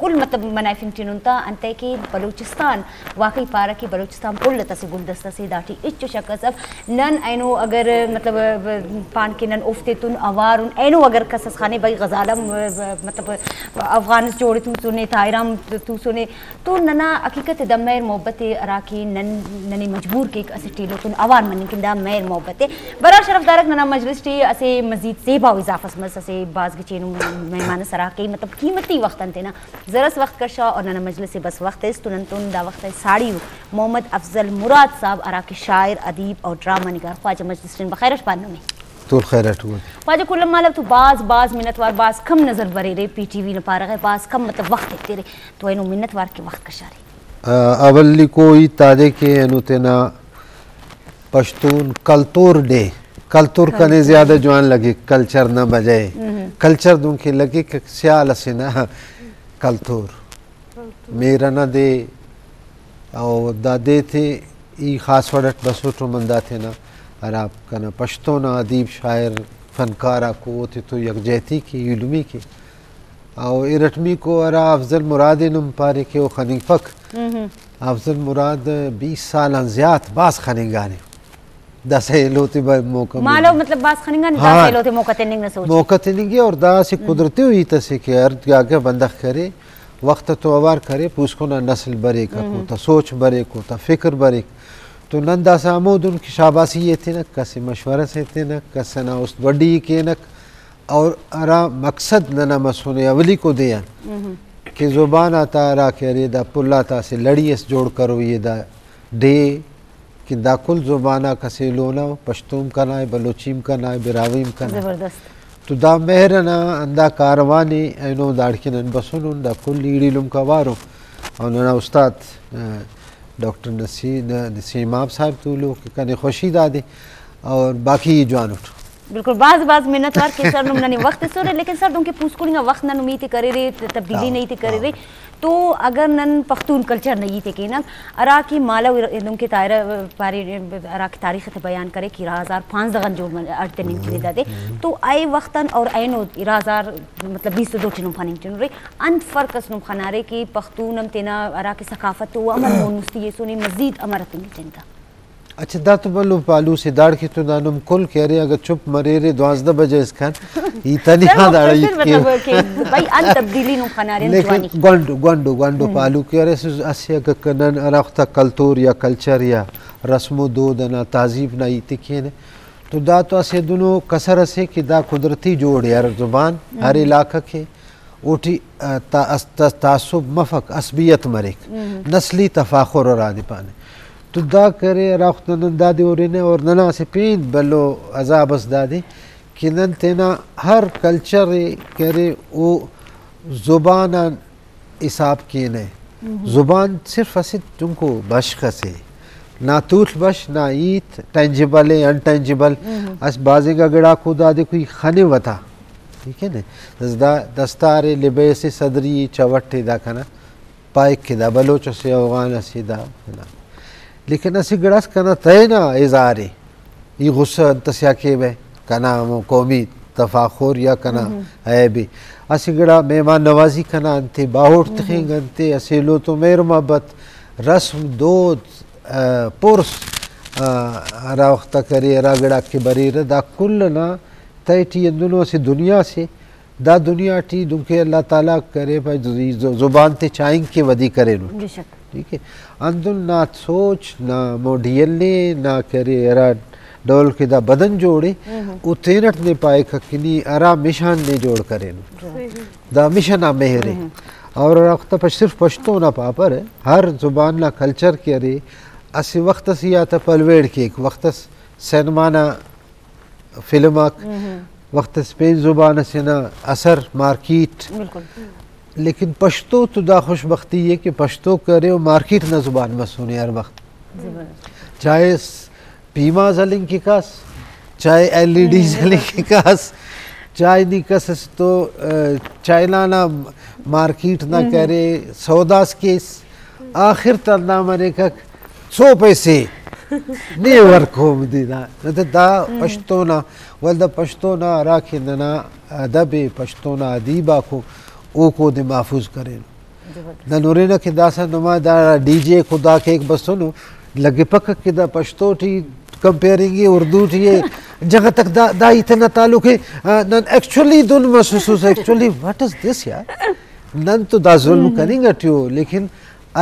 کل مطلب منائفنگ ٹینونتا انتے کہ بلوچستان واقعی پارا کہ بلوچستان کل تسے گلدستہ سے داٹی اچ شکس اف نن اینو اگر مطلب پان کے نن اوفتے تن اوار اینو اگر کسس خانے بھائی غزالم مطلب افغانس جوڑ تو سنے تائرام تو سنے تو ننا حقیقت دا مہر محبت ارا کہ نن ننے مجبور کیک اسہ ٹیلو تن اوار مننگ کن دا مہر محبت برا شرفدارک ننا مجلس ٹی اسہ مزید زیبا و اضافہ مس اسہ باز گچینو مہمان اس ہرا کہ مطلب قیمتی وخت ان تینا ذرس وخت کشا اور ننا مجلس بس وخت اس تو نن تون دا وخت ساڑی محمد افضل مراد صاحب ہرا کہ شاعر ادیب اور ڈرامہ نگار خواجہ مجلس ٹی بخیر اٹ پانو طول خیر اٹ خواجہ کل مالو تو باز باز منتوار باز کم نظر برے رے P T V نہ پارا گئے باز کم مطلب وقت تیرے تو اینو منتوار کے وقت کشا رے اولی کوئی تادے کے اینو تینا پشتون کلتور ڈے کلتور کنے زیادہ جوان لگے کلچر نہ بجائے کلچر دوں کے لگے کہ سیال سے نہ کلتور میرا نہ دے او دا دے تھے ای خاص وڑٹ بسوٹو مندا تھے نا اور آپ کا نا پشتو نا ادیب شاعر فنکارہ کو تھے تو یکجہتی کی علمی کی او ارٹمی کو ارا افضل مراد نم پارے کہ وہ خننگ فک افضل مراد 20 سال زیات باز خننگانے دا سیلوتی موقع مالو مطلب باز خننگانے دا سیلوتی موقع تننگ نہ سوچ موقع تننگی اور دا سے قدرتی ہوئی تسے کہ ہر جگہ بندخ کرے وقت تو اوار کرے پوسکو نا نسل برے کا کو تا سوچ برے کو تا فکر برے تو نن دا سامود ان کی شاباسی یہ تھے نا کسے مشورہ سے تھے نا کسے نا اس وڈی کے نا اور ارا مقصد ننا مسونے اولی کو دیا کہ زبان آتا ارا کہ دا پلا تا سے لڑی اس جوڑ کرو یہ دا ڈے کہ دا کل زبانہ کسے لونا پشتوم کا نائے بلوچیم کا نائے براویم کا نائے زبردست تو دا مہرنا اندا کاروانی اینو داڑکن بسنون دا کل لیڑی لم کا وارو اور ننا استاد ڈاکٹر نسیم آب صاحب تو لوگ کنے خوشی دا دے اور باقی جوان اٹھ بالکل باز باز منت وار کہ سر نم ننے وقت سورے لیکن سر دونکہ پوسکوڑی وقت نہ نمی کرے رے تبدیلی نہیں تھی کرے رے تو اگر نن پختون کلچر نہیں تھے کہ نا ارا کی مالا دونکہ تائرہ پارے ارا کی تاریخ تے بیان کرے کہ 1005 دغن جوڑ اڑتے نہیں دے تو آئے وقتاً اور اینو 1000 مطلب 22 ٹنم خاننگ ٹنو رے ان فرق اس نم خنارے کہ پختون ام تینا ارا کی ثقافت تو امر مونستی یہ سونی مزید امرتنگ تنتا اچھا دا تو بلو پالو سے داڑ کی تو نانم کل کہہ رہے اگر چپ مرے رے 12 بجے اس کھان یہ تنی ہاں داڑا یہ بھائی ان تبدیلی نو خنارے لیکن گونڈو گونڈو گونڈو پالو کہہ رہے اسے اگر کنن اراختہ کلتور یا کلچر یا رسم و دود نا تہذیب نا یہ تکھے تو دا تو اسے دونوں کسر اسے کہ دا قدرتی جوڑ یار زبان ہر علاقہ کے اوٹی تعصب مفق عصبیت مریک نسلی تفاخر اور آدھی پانے تو دا کرے راخت نن دا دی ورینه اور ننا سے پین بلو عذاب اس دا دی کہ نن تینا ہر کلچر کرے او زبان حساب کینے زبان صرف اسے تم کو بشق سے نہ توت بش نہ ایت ٹینجیبل ہے انٹینجیبل اس بازی کا گڑا کو دا دی کوئی خنے وتا ٹھیک ہے نا دستار لباس صدری چوٹے دا کنا پائک کے دا بلوچ سے افغان سے دا لیکن اسی گڑاس کنا تے نا اظہارے یہ غصہ انتسیا کے بے کنا قومی تفاخر یا کنا ہے بھی اسی گڑا مہمان نوازی کنا انتے باہوٹ تخینگ انتے اسی لو تو میر محبت رسم دود پرس را وقتا کرے را گڑا کے بریر دا کل نا تیٹی اندنوں سے دنیا سے دا دنیا ٹی دنکے اللہ تعالیٰ کرے پہ زبان تے چائیں کے ودی کرے نو ٹھیک ہے اندن نہ سوچ نہ موڈیل نے نہ کرے ارا ڈول کے دا بدن جوڑے او تینٹ نے پائے کھکنی ارا مشان نے جوڑ کرے نو دا مشن مہرے اور وقت پر صرف پشتو نہ پاپر ہے ہر زبان نہ کلچر کے ارے اسی وقت سی آتا پلویڑ کے ایک وقت سینما نہ فلمک وقت سپین زبان سے نہ اثر مارکیٹ لیکن پشتو تو دا خوش بختی ہے کہ پشتو کرے و مارکیٹ نہ زبان مسونے ہر وقت چاہے پیما زلنگ کی کاس چاہے L E D زلنگ کی کاس چاہے نہیں کس تو چائنا نہ مارکیٹ نہ کرے سوداس کیس آخر تر نہ مرے کا 100 پیسے نہیں ورکوم دی دا دا پشتو نا ول دا پشتو نا راکھی ننا ادب پشتو نا ادیبا کو او کو دے محفوظ کرے۔ نن اورینه کې داسه نما دا ډي جے خدا کې ایک بسونو لګي پک کې دا پښتو ټي कंपेयरिंग उर्दू टी जगह तक दा दा इतना ताल्लुक है नन एक्चुअली दोन महसूस actually what is this यार नन तो दा जुल्म करेंगे ट्यू लेकिन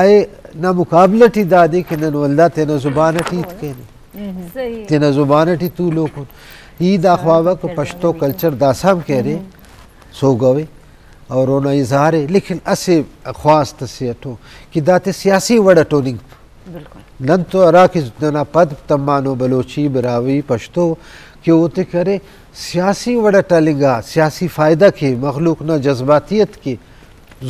आए ना मुकाबला टी दादी के नन वल्ला तेना जुबान टी के सही तेना जुबान टी तू लोग ई दा ख्वावा को पश्तो कल्चर दासाम कह रहे सो गवे और ओना इजहार है लेकिन असे ख्वास्त से अठो कि दाते सियासी वड़ टोनिंग बिल्कुल नन तो अरा कि जना पद तमानो बलोची बरावी पश्तो कि वो करे सियासी वड़ा टलिंगा सियासी फ़ायदा के मखलूक न जज्बातियत के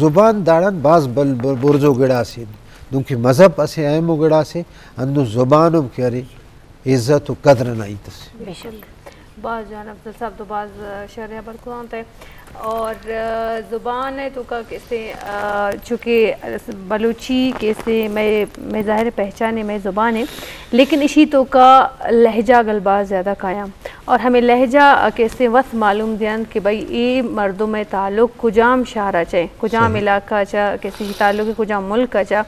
जुबान दाड़न बाज बल बुरजो गिड़ा से क्योंकि मजहब असे अहम गिड़ा से अंदु जुबान करे इज्जत व कदर नहीं तसे बेशक बाज जान अफजल साहब तो बाज शर्या बरकुआन है और ज़ुबान है तो का कैसे चूँकि बलूची कैसे मैं ज़ाहिर पहचाने मैं ज़ुबान है लेकिन इसी तो का लहजा गलबाज ज़्यादा कायम और हमें लहजा कैसे वस मालूम ध्यान कि भाई ये मर्दों में ताल्लुक़ कुजाम शहरा चाहे कुजाम इलाका चा कैसे ताल्लुक़ कुजाम मुल्क चा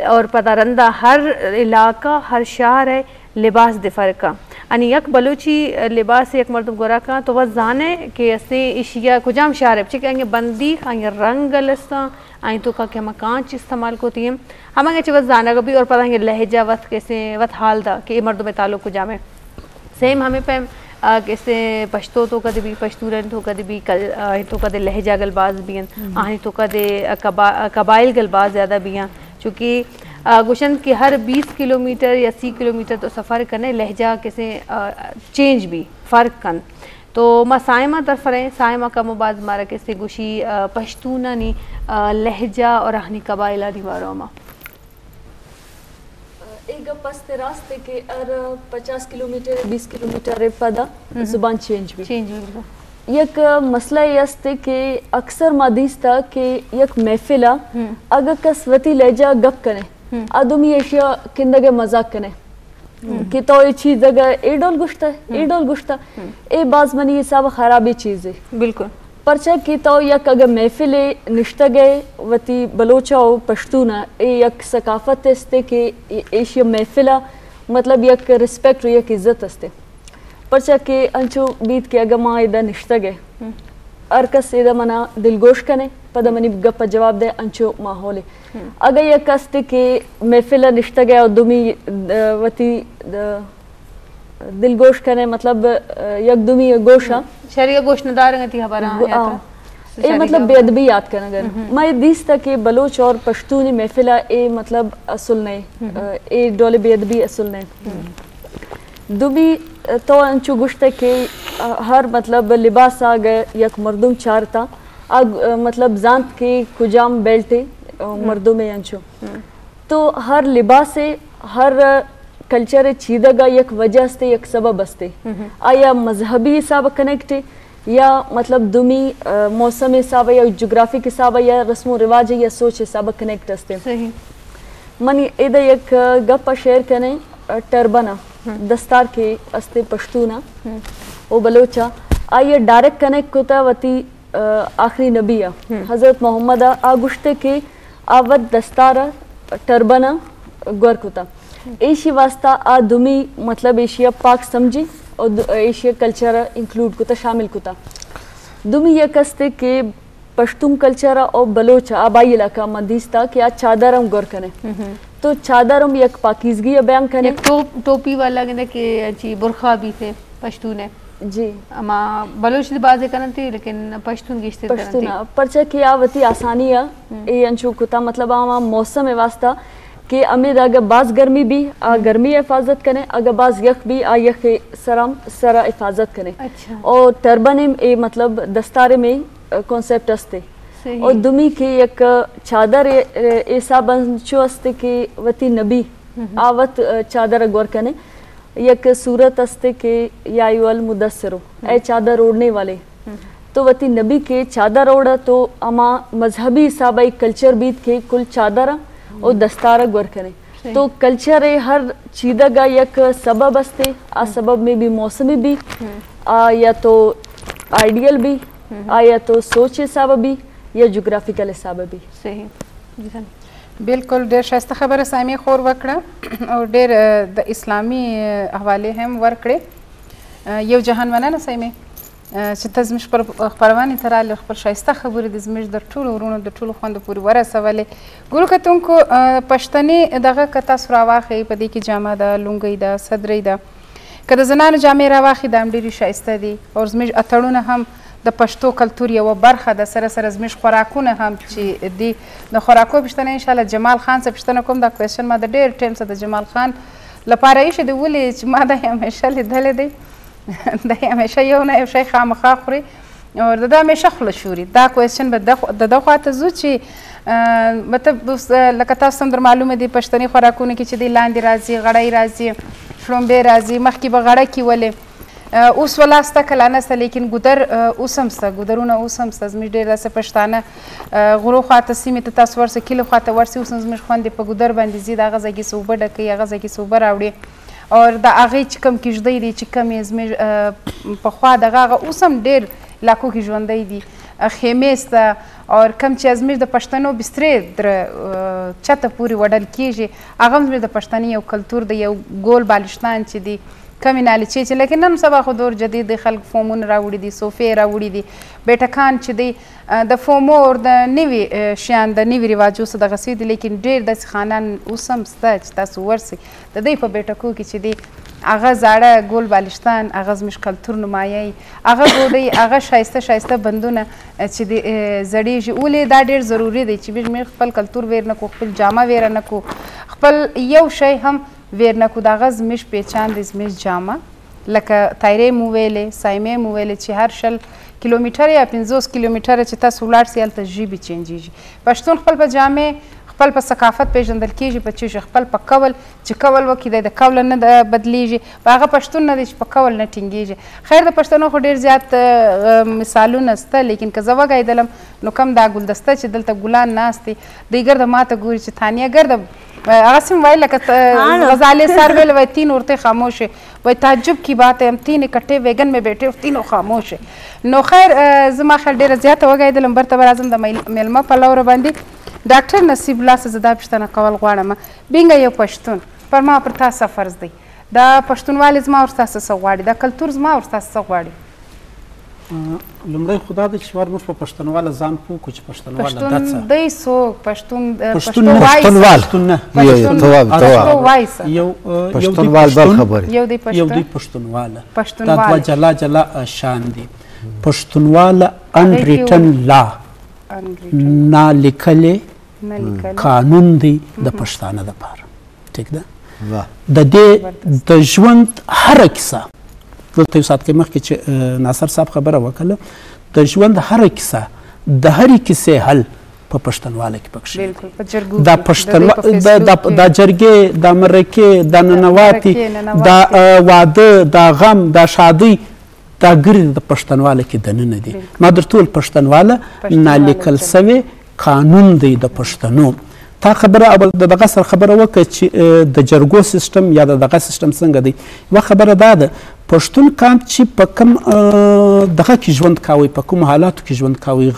और पता रंदा हर इलाका हर शहर है लिबास दे फ़र्क यानी यक बलूची लिबास एक मर्दम गोरा का तो वह जाने कि ऐसे इशिया कुजाम शहर है बंदी आए रंग गलस्ता आई तो का कि हम कांच इस्तेमाल होती है हम आगे वह जाना भी और पता है लहजा वत कैसे वत हाल था कि मर्दों में ताल्लुक कुजाम है सेम हमें पे कैसे पश्तो तो कदे भी पश्तूरन तो कदे भी कल तो कदे लहजा गलबाज भी हैं आनी तो कदे कबाइल गलबाज ज़्यादा भी हैं चूँकि गुशन कि हर 20 किलोमीटर या 80 किलोमीटर तो सफ़र करने लहजा कैसे चेंज भी फ़र्क कन तो माँ साइमा तरफ रहे साइमा का मुबाज मारा कैसे गुशी पश्तूना नी लहजा और आहनी कबाइला दीवारों मा एक पस्ते रास्ते के अर 50 किलोमीटर 20 किलोमीटर पदा जुबान चेंज भी एक मसला यस्ते कि अक्सर मादीस था कि एक महफिला अगर कसवती लहजा गप करें आदमी एशिया किंदगे मजाक करें कि तो ये चीज अगर ए डोल गुश्ता ए डोल गुश्ता ए बाज मनी ये सब खराबी चीज़ है बिल्कुल परचा कि तो यक अगर महफिल निश्ता गए वती बलोचा और पश्तूना ए यक सकाफत अस्ते कि एशिया महफिला मतलब यक रिस्पेक्ट और यक इज्जत अस्ते परचा के अंचो बीत के अगर माँ इधर निश्ता गए अरकस इधर मना दिलगोश कने पदा मनी गप्पा जवाब दे अंचो माहौल अगर यह कस्ते के महफिला निश्ता गया और दुमी वती दिलगोश कने मतलब यक दुमी गोशा शरीय गोश नदार गति हमारा ए मतलब बेअदबी याद करना अगर मैं दीस तक के बलोच और पश्तूनी महफिला ए मतलब असल नहीं ए डोले बेअदबी असल नहीं दुबी तो अंचो गुश्ते के हर मतलब लिबास आ गए यक मर्दुम चारता आग मतलब जांत के कुजाम बेल्टे मर्दों में अंचो तो हर लिबास से हर कल्चर चीदगा एक वजह से एक सबब अस्ते आया मजहबी हिसाब कनेक्ट या मतलब दुमी मौसम हिसाब या जोग्राफिक हिसाब या रस्म रिवाज या सोच हिसाब कनेक्ट अस्ते सही मनी इधर एक गप्पा शेयर करें टर्बना दस्तार के अस्ते पश्तूना वो बलोचा आइए डायरेक्ट कनेक्ट होता वती आखिरी नबिया हजरत मोहम्मद आगुश्ते के आवत दस्तारा टर्बना गौर होता एशी वास्ता आ दुमी मतलब एशिया पाक समझी और Asia culture include कोता शामिल कोता दुमी ये कस्ते के पश्तून कल्चर और बलोच आबाई इलाका मदीस्ता कि आज चादर हम गौर करें तो चादर हम एक पाकिजगी बयान करें टोपी वाला के अच्छी बुरखा भी थे पश्तून है जी अमा बलोच बाजे करन थी लेकिन पश्तून गिश्ते पश्तून परचा कि आवती आसानी है ए अंशु कुता मतलब आवा मौसम वास्ता कि अमीर अगर बाज गर्मी भी आ गर्मी हिफाजत करें अगर बाज यख भी आ यख सराम सरा हिफाजत करें। अच्छा। और टर्बन ए मतलब दस्तारे में कॉन्सेप्ट अस्ते और दुमी की एक चादर ऐसा बंचो अस्ते कि वती नबी आवत चादर गौर करें एक सूरत अस्ते के यायुअल मुदस्सिरो ए चादर ओढ़ने वाले तो वती नबी के चादर ओढ़ा तो अमा मजहबी हिसाब एक कल्चर बीत के कुल चादर और दस्तारा गौर करें तो कल्चर है हर चीज़ का एक सबब अस्ते आ सबब में भी मौसमी भी आ या तो आइडियल भी आ या तो सोच हिसाब भी या जोग्राफिकल हिसाब भी। सही। بالکل ډېر ښایسته خبره سامي خور وکړه او ډېر د اسلامي حوالې هم ورکړې. یو جهان مننه سامي چې ته زموږ خپرونې ته راغلې، خپل ښایسته خبرې د زموږ د ټولو وروڼو د ټولو خوندو پورې ورسولې. ګورو کتونکو، پښتني دغه که تاسو راواخلئ په دې کې جامه ده، لونګۍ ده، صدرۍ ده، که د زنانو جامې راواخلي دا هم ډېرې ښایسته دي. او زموږ اتړونه هم د پښتو کلتور یوه برخه ده، سره سره زموږ خوراکونه هم چې دي. د خوراکو پوښتنه انشاءالله جمال خان څخه پوښتنه کوم. دا question ما د ډېر ټایم څخه د جمال خان لپاره ایښی دی، ولې چې ما دا همیشه لیدلی دی، دا همیشه یو نه یو شی خامخا خوري او د ده همیشه خوله شوري. دا question به د ده خواته ځو چې مطلب لکه تاسو هم در معلومه دي پښتني خوراکونو کې چې دی لاندې راځي، غړی راځي، شړومبې راځي، مخکې به غړکې ولې، اوس ولا سته که لا نسته، لیکن ګودر اوس هم سته، ګودرونه اوس هم سته. زموږ ډېر داسې پښتانه غرو خواته سیمې ته تاسو ورسئ، کلي خواته ورسئ، اوس هم زموږ خوندې په ګودر باندې ځي، د هغه ځای کې څه اوبه ډکوي، هغه ځای کې څه اوبه راوړي. او د هغې چې کوم کږدۍ دی چې کوم یې زموږ پخوا دغه هغه اوس هم ډېر علاقو کې ژوندی دي، خیمې سته. او کوم چې زموږ د پښتنو بسترې در چته پورې وډل کېږي، هغه هم زموږ د پښتني یو کلتور دی، یو ګول بالشتان چې دي، کمې نالیچې چې، لیکن نن سبا خو دور جدید دی، خلک فومونه راوړي دي، صوفې راوړي دي، بیټکان چې دی د فومو او د نوي شیان د نوي رواجو څه دغسې دي، لیکن ډېر داسې خانان اوس هم سته چې تاسو ورسئ د دوی په بیټکو کې چې دی هغه زاړه ګول بالشتان، هغه زموږ کلتور نمایي، هغه ګوډۍ، هغه ښایسته ښایسته بندونه چې دی زړېږي. ولې دا ډېر ضروري دی چې موږ خپل کلتور ویر نه کړو، خپل جامه ویره نه کړو، خپل یو شی هم ویر نه کړو. د هغه زموږ پېچان دی، زموږ جامه، لکه تایرې مو ویلې، سایمې مو ویلې چې هر 20 کیلومتره یا 50 کیلومتره چې تاسو ولاړ سئ هلته ژبې چینجیږي. پښتون خپل په جامې، خپل په ثقافت پېژندل کېږي، په چې خپل په قول چې قول وکړي دی د قوله نه بدلیږي، په هغه پښتون نه دی چې په قول نه ټینګېږي. خیر د پښتنو خو ډېر زیات مثالونه سته، لیکن که زه وګایدلم نو کم دا ګلدسته چې دلته ګلان ناست دي، دوی ګرده ماته ګوري چې تانیه ګرده هغسې مې ویل لکه غزالې سر ویل، وایي تین عورتې خاموش ہے، وایي تعجب کی بات ہے، ہم تین اکٹھے ویگن میں بیٹھے اور تینوں خاموش ہے. نو خیر زما خیال ډېره زیاته وګایدلم. برته به راځم د مېلمه په لوره باندې. ډاکټر نصیب الله څخه زه دا پوښتنه کول غواړم، بینګه یو پښتون پر ما پر تا څه فرض دی؟ دا پښتونوالي زما ور تاسو څه غواړي؟ دا کلتور زما ور تاسو څه غواړي؟ لومړی خو دا دی چې ور موږ په پښتونواله ځان پوه کړو چې پښتونواله دا څه پښتون دی، څوک پښتون؟ پښتونوال نه، یو پښتونوال بل خبرې، یو دی پښتونواله، دا دوه جلا جلا شان دي. پښتونواله unwritten law، نالیکلی قانون دی د پښتانه دپاره، ټیک ده؟ د دې د ژوند هره کیسه، دلته یو ساعت کې مخکې چې ناصر صاحب خبره وکړه، د ژوند هره کیسه، د هرې کیسې حل په پښتونواله کې پکښې. دا پښتون، دا جرګې، دا مرکې، دا ننواتې، دا واده، دا غم، دا ښادۍ، دا ګرد د پښتونواله کې دننه دي. ما درته وویل پښتونواله نالیکل سوې قانون دی د پښتنو. تا خبره د دغه سره خبره وکړه چې د جرګو سیستم یا د دغه سیستم څنګه دی. یوه خبره دا ده، پښتون قام چې په کوم دغه کې ژوند کاوی، په کوم حالاتو کې ژوند کاوی،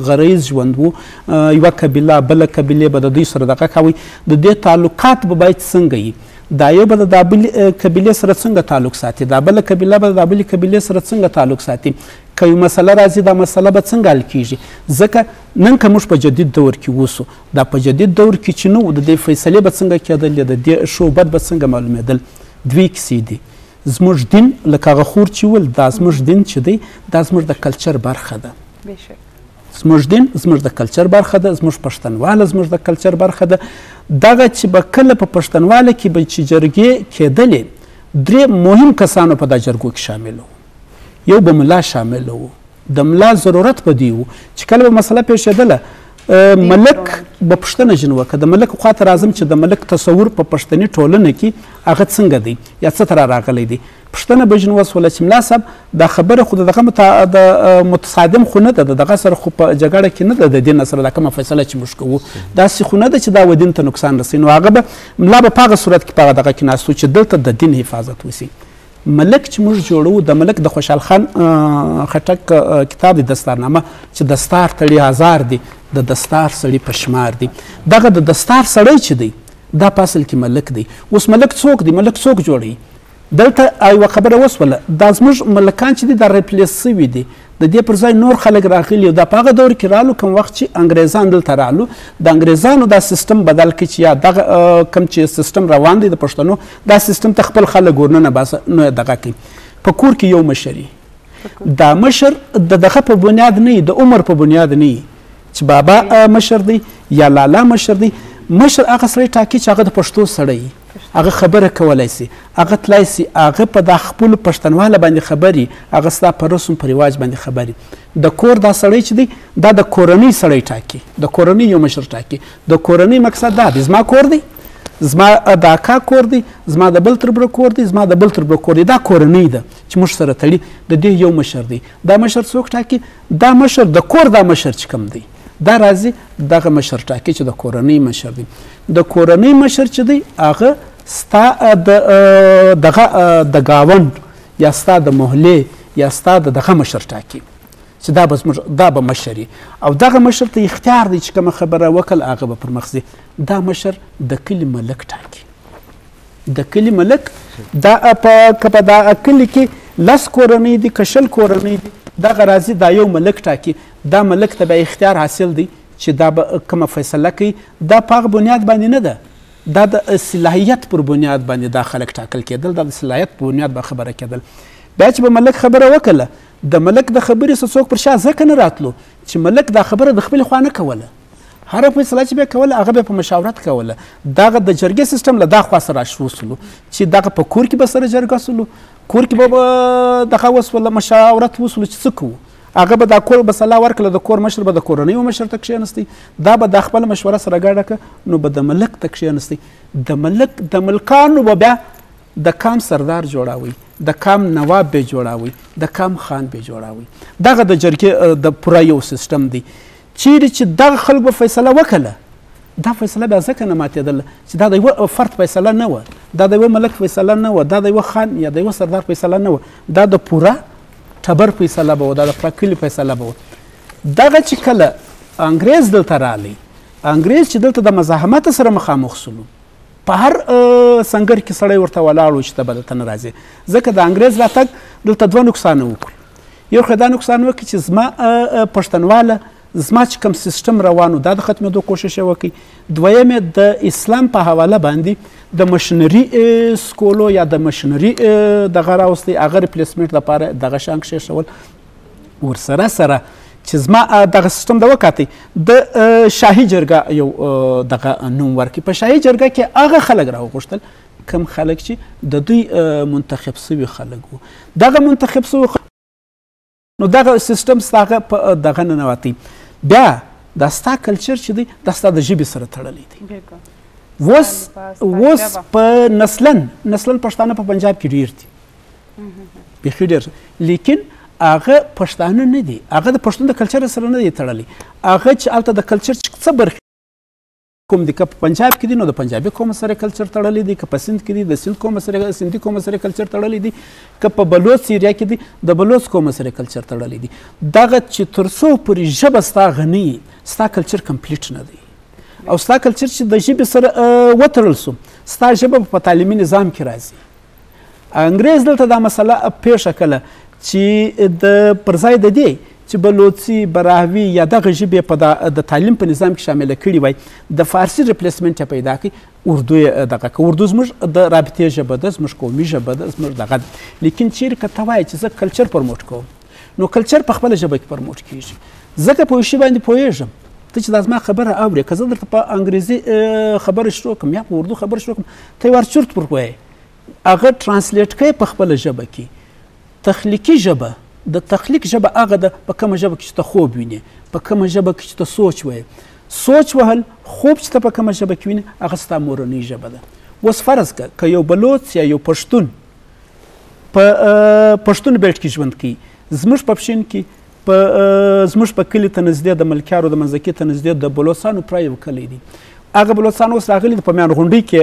غریز ژوند و، یوه قبیله بله قبیلې به د دوی سره دغه کاوی، د دې تعلقات به باید څنګه وي، دا یو به د دا بلې قبیلې سره څنګه تعلق ساتي، دا بله قبیله به د دا بلې قبیلې سره څنګه تعلق ساتي، که یو مسله راځي دا مسله به څنګه حل کیږي. ځکه نن که موږ په جدید دور کې اوسو، دا په جدید دور کې چې نه و، د دې فیصلې به څنګه کېدل، د دې ښه بد به څنګه معلومېدل. دوې کیسې دي. زموږ دین لکه هغه خور چې وویل، دا زموږ دین چې دی دا زموږ د کلچر برخه ده. زموږ دین زموږ د کلچر برخه ده، زموږ پښتنواله زموږ د کلچر برخه ده. دغه چې به کله په پښتنواله کې به چې جرګې کېدلې، درې مهم کسانو په دا جرګو کې شامل وو. یو به ملا شامل وو، د ملا ضرورت به دی وو چې کله به مسله پېښېدله، ملک به پوښتنه ځینې وکړه. د ملک خواته راځم چې د ملک تصور په پښتني ټولنه کې هغه څنګه دی یا څه ته راغلی دی. پوښتنه به ځینې وسوله چې ملا صاحب دا خبره خو د دغه د متصادم خو نه ده، د دغه سره خو په جګړه کې نه ده، د دین سره دا کومه فیصله چې موږ کوو داسې خو نه ده چې دا و دین ته نقصان رسوي. نو هغه به ملا به په هغه صورت کې په هغه دغه کې ناست و چې دلته د دین حفاظت وسي. ملک چې موږ جوړوو، د ملک د خوشحال خان خټک کتاب دی دستارنامه، چې دستار تړي هزار دی، د دستار سړي په شمار دی. دغه د دستار سړی چې دی دا په اصل کې ملک دی. اوس ملک څوک دی؟ ملک څوک جوړوي؟ دلته یوه خبره وسوله، دا زموږ ملکان چې دي دا replace سوي دي، د دې پر ځای نور خلک راغلي. دا په هغه دور کې رالو کوم وخت چې انګریزان دلته رالو، د انګریزانو دا سیستم بدل کړي چې یا دغه کوم چې سیستم روان دی د پښتنو، دا سیستم ته خپل خلک ورننه باسه، نو یې دغه کوي. په کور کې یو مشر، دا مشر د دغه په بنیاد نه، د عمر په بنیاد نه چې بابا مشر دی یا لالا مشر دی. مشر هغه سړی ټاکي چې هغه د پښتو سړی، هغه خبره کولای سي، هغه تلای سي، هغه په دا خپلو پښتنواله باندې خبري، هغه ستا په رسم په رواج باندې خبري. د کور دا سړی چې دی دا د کورنۍ سړی ټاکي، د کورنۍ یو مشر ټاکي. د کورنۍ مقصد دا دی، زما کور دی، زما د اکا کور دی، زما د بل تربره کور دی، زما د بل تربره کور دی، دا کورنۍ ده چې موږ سره تړي. د دې یو مشر دی. دا مشر څوک ټاکي؟ دا مشر د کور دا مشر چې کوم دی دا راځي دغه مشر ټاکي چې د کورنۍ مشر دی. د کورنۍ مشر چې دی هغه ستا د دغه د ګاونډ یا ستا د محلې یا ستا د دغه مشر ټاکي چې دا به زموږ دا به مشر وي، او دغه مشر ته اختیار دی چې کومه خبره وکړه هغه به پر مخ ځي. دا مشر د کلي ملک ټاکي. د کلي ملک دا که په دا کلي کې 10 کورنۍ دي که 20 کورنۍ دي، دغه راځي دا یو ملک ټاکي. دا ملک ته بیا اختیار حاصل دی چې دا به کومه فیصله کوي. دا په هغه بنیاد باندې نه ده، دا د صلاحیت پر بنیاد باندې دا خلک ټاکل کېدل، دا د صلاحیت پر بنیاد به خبره کېدل. بیا چې به ملک خبره وکړه، د ملک د خبرې څه څوک پر شا ځکه نه راتلو چې ملک دا خبره د خپلې خوا نه کوله. هره فیصله چې به کوله هغه به په مشاورت کوله. دغه د جرګې سیستم له دا خوا سره شروع سولو چې دغه په کور کې به سره جرګه سولو، کور کې به دغه وسوله مشاورت وسولو چې څه کوو. هغه به دا کور به سلا ورکړه، د کور مشر به د کورنۍ مشر ته کښېنستی، دا به دا خپله مشوره سره ګډه کړه، نو به د ملک ته کښېنستی. د ملک د ملکانو به بیا د کام سردار جوړاوی، د کام نواب به جوړاوی، د کام خان به جوړاوی. دغه د جرګې د پوره یو سیستم دی چیرې چې دغه خلک به فیصله وکړه. دا فیصله بیا ځکه نه ماتېدله چې دا د یوه فرد فیصله نه وه، دا د یوه ملک فیصله نه وه، دا د یوه خان یا د یوه سردار فیصله نه وه، دا د پوره ټبر فیصله به وه، دا د پوره کلي فیصله به وه. دغه چې کله انګریز دلته راغلی، انګریز چې دلته د مزاحمت سره مخامخ سولو، په هر سنګر کې سړی ورته ولاړ و چې ته به دلته نه راځې. ځکه د انګریز راتګ دلته دوه نقصانه وکړل. یو خو دا نقصان وکړي چې زما پښتنواله، زما چې کوم سیستم روان و دا د ختمېدو کوشش یې وکړي. دویم یې د اسلام په حواله باندې د مشنري سکولو یا د مشنري دغه راوستی، هغه replacement لپاره دغه شان کښېښول. ورسره سره چې زما دغه سیستم د وکاتئ، د شاهي جرګه یو دغه نوم ورکړي. په شاهي جرګه کې هغه خلک راوغوښتل کوم خلک چې د دوی منتخب سوي خلک وو. دغه منتخب سوي نو دغه سیستم ستا هغه په دغه ننوتی. بیا دا ستا کلچر چې دی دا ستا د ژبې سره تړلی دی. اوس اوس په نسلن پښتانه په پنجاب کې ډېر دي، بیخي ډېر، لیکن هغه پښتانه نه دي، هغه د پښتون د کلچر سره نه دی تړلی. هغه چې هلته د کلچر څه برخې کوم دي، که په پنجاب کې دي نو د پنجابي قوم سره کلچر تړلی دی، که په سند کې دي د سند قوم سره سندي قوم سره کلچر تړلی دی، که په بلوڅ area کې دي د بلوڅ قوم سره کلچر تړلی دی. دغه چې تر څو پورې ژبه ستا غني، ستا کلچر complete نه دی، او ستا کلچر چې د ژبې سره وتړل سو، ستا ژبه په تعلیمي نظام کې راځي. انګریز دلته دا مسله پېښه کړه چې د پر ځای د دې چې بلوڅي، براهوي یا دغه ژبې په د تعلیم په نظام کې شامله کړي وای، د فارسي replacement یې پیدا کړي، اردو یې دغه کړه. اردو زموږ د رابطې ژبه ده، زموږ قومي ژبه ده، زموږ دغه ده. لیکن چیرې که ته وایې چې زه کلچر promote کوم، نو کلچر په خپله ژبه کې promote کېږي. ځکه په یو شي باندې پوهېږم، ته چې دا زما خبره اورې، که زه درته په انګریزي خبره شروع کړم یا په اردو خبره شروع کړم، ته یې وار چرت پر وایې، هغه translate کوې په خپله ژبه کې. تخلیقي ژبه، د تخلیق ژبه هغه ده په کومه ژبه کې چې ته خوب وینې، په کومه ژبه کې چې ته سوچ وایې. سوچ وهل، خوب چې ته په کومه ژبه کې وینې، هغه ستا مورنۍ ژبه ده. اوس فرض که که یو بلوڅ یا یو پښتون په پښتون belt کې ژوند کوي، زموږ په پښین کې په زموږ په کلي ته نږدې د ملکیارو د منځکي ته نږدې د بلوڅانو پوره یو کلی دی. هغه بلوڅان اوس راغلي دي، په میان غونډۍ کې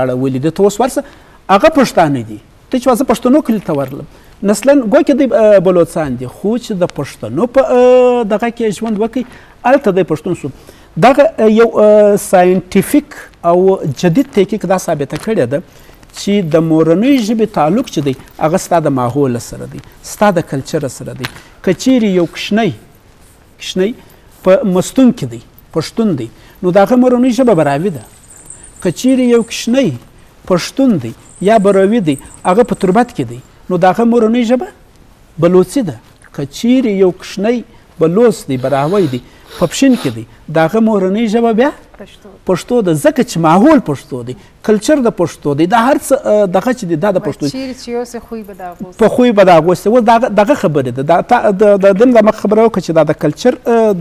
اړولي دي. ته اوس ورسه، هغه پښتانه دي، ته چې زه پښتنو کلي ته ورغلم، نسلاً ګواکې دی بلوڅان دي، خو چې د پښتنو په دغه کې ژوند وکړي هلته دی پښتون سو. دغه یو scientific او جدید تحقیق دا ثابته کړې ده چې د مورنۍ ژبې تعلق چې دی هغه ستا د ماحول سره دی، ستا د کلچر سره دی. که چیرې یو کوچنی په مستون کې دی، پښتون دی، نو د هغه مورنۍ ژبه براوي ده. که چیرې یو کوچنی پښتون دی یا براوي دی، هغه په تربت کې دی، نو د هغه مورنۍ ژبه بلوڅي ده. که چیرې یو کوچنی بلوڅ دی، براوی دی، په پښین کې دی، د هغه مورنۍ ژبه بیا پښتو ده، ځکه چې ماحول پښتو دی، کلچر د پښتو دی، دا هر څه دغه چې دی دا د پښتو دی. په خوی به دا اغوستې. اوس دغه خبرې ده، د دې د مخ خبره وکړه چې دا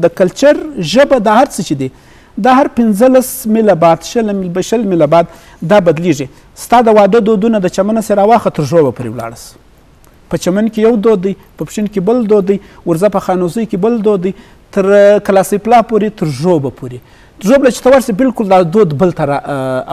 د کلچر ژبه دا هر څه چې دی دا هر 15 میله بعد 20 میله بعد دا بدلیږي. ستا د واده دودونه د چمنه سره راواخه تر ژوبه پورې ولاړه سه. په چمن کې یو دود دی، په پښین کې بل دود دی، ورځه په خانوزۍ کې بل دود دی، تر کلاسۍ پلا پورې تر ژوبه پورې. ژوبله چې ته ورسې بالکل دا دود بل ته را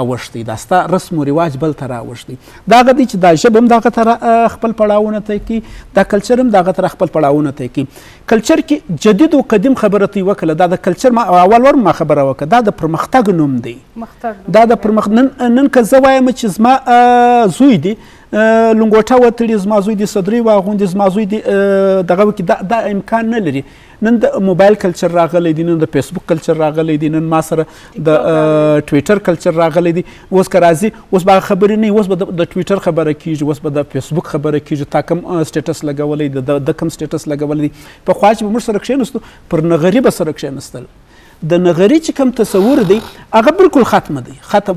اوښتی، دا ستا رسم و رواج بل ته را اوښتی. دا هغه دی چې دا ژبه هم دغه ته خپل پړاوونه طی کوي، دا کلچر هم دغه ته خپل پړاوونه طی کوي. کلچر کې جدید او قدیم خبره ته یې وکړه، دا د کلچر ما اول ور ما خبره وکړه، دا د پرمختګ نوم دی. دا د پرمخ نن که زه وایم چې زما زوی دی لنګوټه وتړي، زما زوی دې صدرۍ واغوندي، زما زوی دې دغه وکړي، دا امکان نه لري. نن د موبایل کلچر راغلی دی، نن د فیسبوک کلچر راغلی دی، نن ما سره د ټویټر کلچر راغلی دی. اوس که راځي اوس به هغه خبرې نه، اوس به د ټویټر خبره کیږي، اوس به د فیسبوک خبره کیږي، تا کوم status لګولی دی، د کوم status لګولی دی. پخوا چې به موږ سره کښېنستو پر نغري به سره کښېنستل، د نغري چې کوم تصور دی هغه بالکل ختم دی. ختم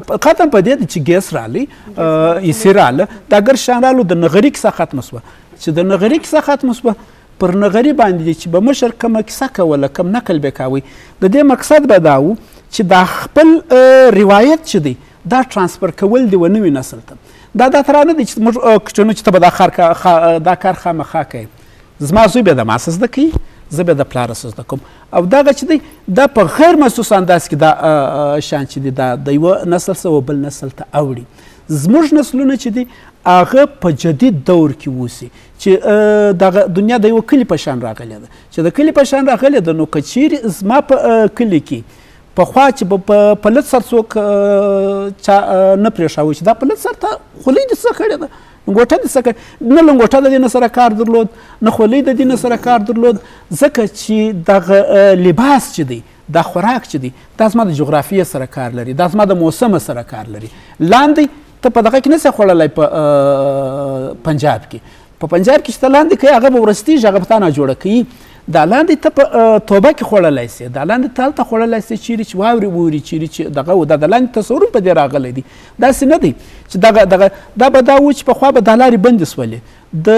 په دې دی چې ګیس رالی، ایسي راله، دا ګر شیان رالو، د نغري کیسه ختمه سوه. چې د نغري کیسه ختمه سوه، پر نغري باندې چې به مشر کومه کیسه کوله، کوم نقل به کاوی، د دې مقصد به دا و چې دا خپل روایت چې دی دا transfer کول دی و نوي نسل ته. دا دا ترانه دی چې موږ کوچنو چې ته به دا کار خامخا کوې، زما زوی به د ما څه زده کوي، زه به د پلار څه زده کوم. او دغه چې دی دا په غیر محسوس انداز کې دا شان چې دی دا د یوه نسل څخه و بل نسل ته اوړي. زموږ نسلونه چې دی هغه په جدید دور کې اوسي، چې دغه دنیا د یوه کلي په شان راغلې ده. چې د کلي په شان راغلې ده، نو که چیرې زما په کلي کې پخوا چې به په لڅ سر څوک چا نه پرېښاوه چې دا په لڅ سر ته خولۍ دې څه کړې ده، لنګوټه دې څه کړې، نه لنګوټه د دې نه سره کار درلود، نه خولۍ د دې نه سره کار درلود، ځکه چې دغه لباس چې دی، دا خوراک چې دی، دا زما د جغرافیې سره کار لري، دا زما د موسم سره کار لري. لاندې ته په دغه کې نه سې خوړلی، په پنجاب کې، په پنجاب کې چې ته لاندې کوې هغه به ورستېږي، هغه به تا نه جوړه کوي. دا لاندې ته په توبه کې خوړلی سې، دا لاندې ته هلته خوړلی سې چیرې چې واورې ووري، چیرې چې دغه و، دا د لاندې تصور هم په دې راغلی دی. داسې نه دی چې دغه دغه دا به دا و چې پخوا به دا لارې بندې سولې، د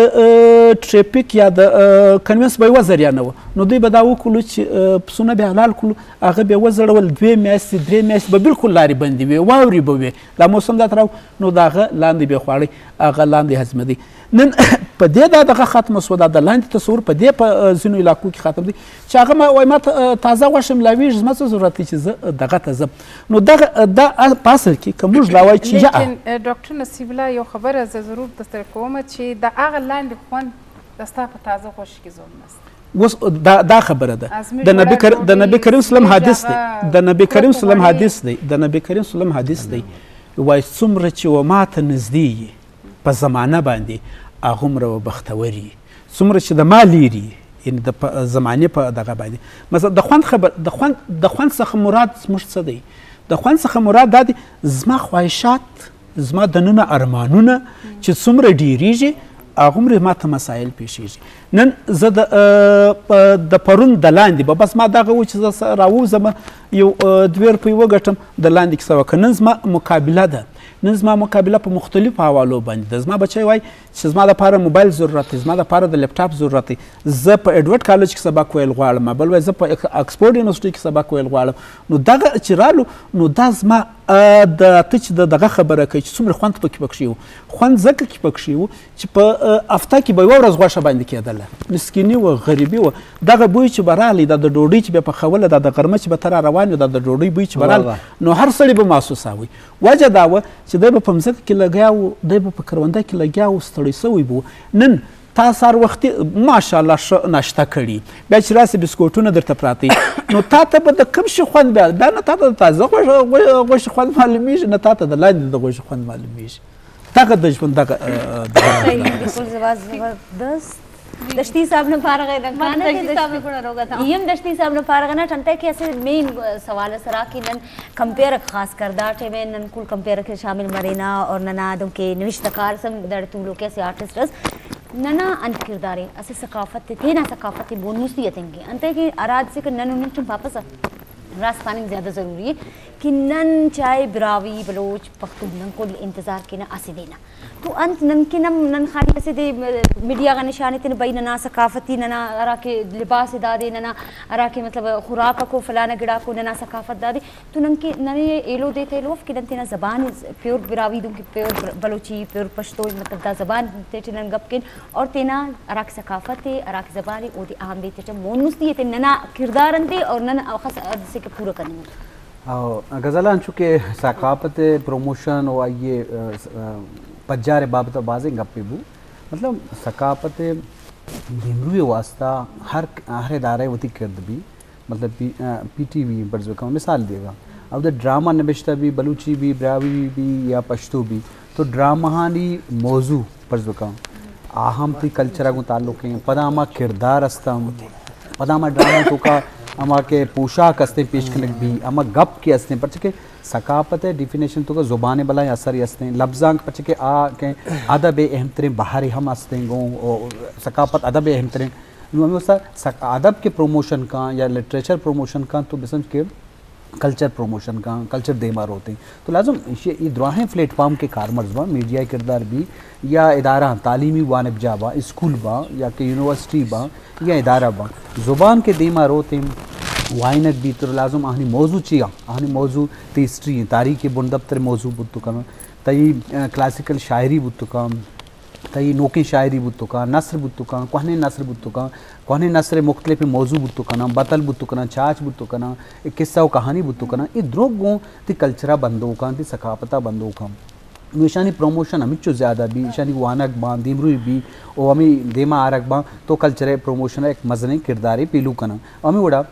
ټریفیک یا د کنوینس به یوه ذریعه نه وه، نو دوی به دا وکړو چې پسونه به حلال کړو، هغه به وځړول، 2 میاشتې 3 میاشتې به بالکل لارې بندې وې، واورې به وې، دا موسم دا تراو، نو د هغه لاندې به خواړی، هغه لاندې هضمېدی. نن په دې دا دغه ختمه سوه، دا د لاندې تصور په دې په ځینو علاقو کې ختم دی چې هغه ما وایي ما ته تازه غوښه ملاویږي، زما څه ضرورت دی چې زه دغه ته ځم. نو دغه دا په اصل کې که موږ لا وایو چې لیکن ډاکټر نصیب الله یو خبره زه ضرور درسره کوم چې د هغه لاندې خوند د ستا په تازه غوښې کې زور نشته. اوس دا خبره ده، د نبی کریم سلم حدیث دی، د نبی کریم سلم حدیث دی، د نبی کریم سلم حدیث دی، وایي څومره چې و ما ته نږدې یې په زمانه باندې هغومره و بختور یې، څومره چې د ما لیرې یعنې د زمانې په دغه باندې. مثلا د خوند خبر، د خوند څخه مراد زموږ څه دی؟ د خوند څخه مراد دا دی زما خواهشات، زما دننه ارمانونه چې څومره ډیریږي هغومره ما ته مسایل پېښېږي. نن زه د پرون د لاندې به بس ما دغه و چې زه راووځم یو 2 روپۍ وګټم د لاندې کیسه وکړه. نن زما مقابله ده، نن زما مقابله په مختلفو حوالو باندې ده. زما بچی وایي چې زما دپاره موبایل ضرورت دی، زما دپاره د لپټاپ ضرورت دی، زه په ایډورډ کالج کې سبق ویل غواړم، بل وایي زه په اکسفورډ یونیورسټي کې سبق ویل غواړم. نو دغه چې رالو نو دا زما د ته چې د دغه خبره کوي چې څومره خوند پکې پکښې و، خوند ځکه کې پکښې و چې په هفته کې به یوه ورځ غوښه باندې کېدله، مسکیني وه، غریبي وه، دغه بوی چې به راغلی، دا د ډوډۍ چې به پخوله، دا د غرمه چې به ته را روان روان دا د ډوډۍ بوی چې به رال نو هر سړي به محسوساوی. وجه دا وه چې دی به په مځکه کې لګیا و، دی به په کرونده کې لګیا و، ستړی سوی به و. نن تا سهار وختي ماشاءالله ښه ناشته کړي، بیا چې راسې بسکوټونه درته پراته نو تا ته به د کوم شي خوند بیا نه تا ته د تازه غوښې خوند معلومیږي، نه تا ته د لاندې د غوښې خوند معلومیږي. دغه د ژوند دغه زبردست دشتی صاحب نے فارغ ہے دشتی صاحب نے کوڑا روگا تھا یم دشتی صاحب نے فارغ نہ ٹنٹے کہ ایسے مین سوال سرا کہ نن کمپیئر خاص کردار ٹے میں نن کل کمپیئر کے شامل مرینا اور ننا دم کے نوشتکار سم در تو لوگ کیسے آرٹسٹ رس ننا انت کردارے اسے ثقافت تھے نا ثقافت بونس دی اتنگے انتے کہ اراد سے کہ نن انن تم واپس راست پاننگ زیادہ ضروری ہے کہ نن چاہے براوی بلوچ پختون نن کو انتظار کے نہ اسے دینا تو انت نن کے نم نن خالی اسے دے میڈیا کا نشانے تین بھائی ننا ثقافتی ننا ارا کے لباس دا دے ننا ارا کے مطلب خوراک کو فلانا گڑا کو ننا ثقافت دا دے تو نن کے ننے ایلو دیتے لوف کہ نن تینا زبان پیور براوی دوں کہ پیور بلوچی پیور پشتو مطلب دا زبان تے نن گپ کن اور تینا ارا کے ثقافت ارا کے زبان او دی اہم دیتے چ مونس دی تے ننا کردار انتے اور نن خاص سے کہ پورا کرنے غزلان چونکہ ثقافت پروموشن و آئیے پجار بابت بازیں گپے بو مطلب ثقافت دیمروی واسطہ ہر ہر ادارہ ہوتی کرد بھی مطلب P T V پر کا مثال دے گا اب تو ڈرامہ نوشتہ بھی بلوچی بھی براوی بھی یا پشتو بھی تو ڈرامہانی موضوع پر کا آہم تی کلچرہ کو تعلق ہیں پدا کردار استم پدا ڈرامہ تو کا اما کے پوشاک استیں پیش کنک بھی اما گپ کے استیں پر چکے ثقافت ہے ڈیفینیشن تو کا زبان بلائیں اثر استیں لفظاں پر چکے آ کے ادب اہم ترین باہر ہم استیں گوں ثقافت ادب اہم ترین ہمیں اس ادب کے پروموشن کا یا لٹریچر پروموشن کا تو بسمج کے کلچر پروموشن کا کلچر دیمار ہوتے ہیں تو لازم یہ دراہیں پلیٹ فارم کے کارمرز با میڈیا کردار بھی یا ادارہ تعلیمی وانب جا با اسکول با یا کہ یونیورسٹی با یا ادارہ با زبان کے دیمار ہوتے ہیں وائنک بھی تو لازم آہنی موضوع چیا آہنی موضوع تیسٹری تاریخ بن دفتر موضوع بودتو کم تئی کلاسیکل شاعری بودتو کم تئی نوکی شاعری بودتو کا نثر بودتو کا کوہنے نثر بودتو کا کوہنے نثر مختلف موضوع بودتو کنا بطل بودتو کنا چاچ بودتو کنا قصہ و کہانی بودتو کنا یہ دروگ گوں تی کلچرا بندوں کا تی ثقافتہ بندوں کا نشانی پروموشن ہمیں چو زیادہ بھی نشانی وانک باں دیمروی بھی او ہمیں دیما آرک باں تو کلچر پروموشن ایک مزنے کرداری پیلو کنا ہمیں وڑا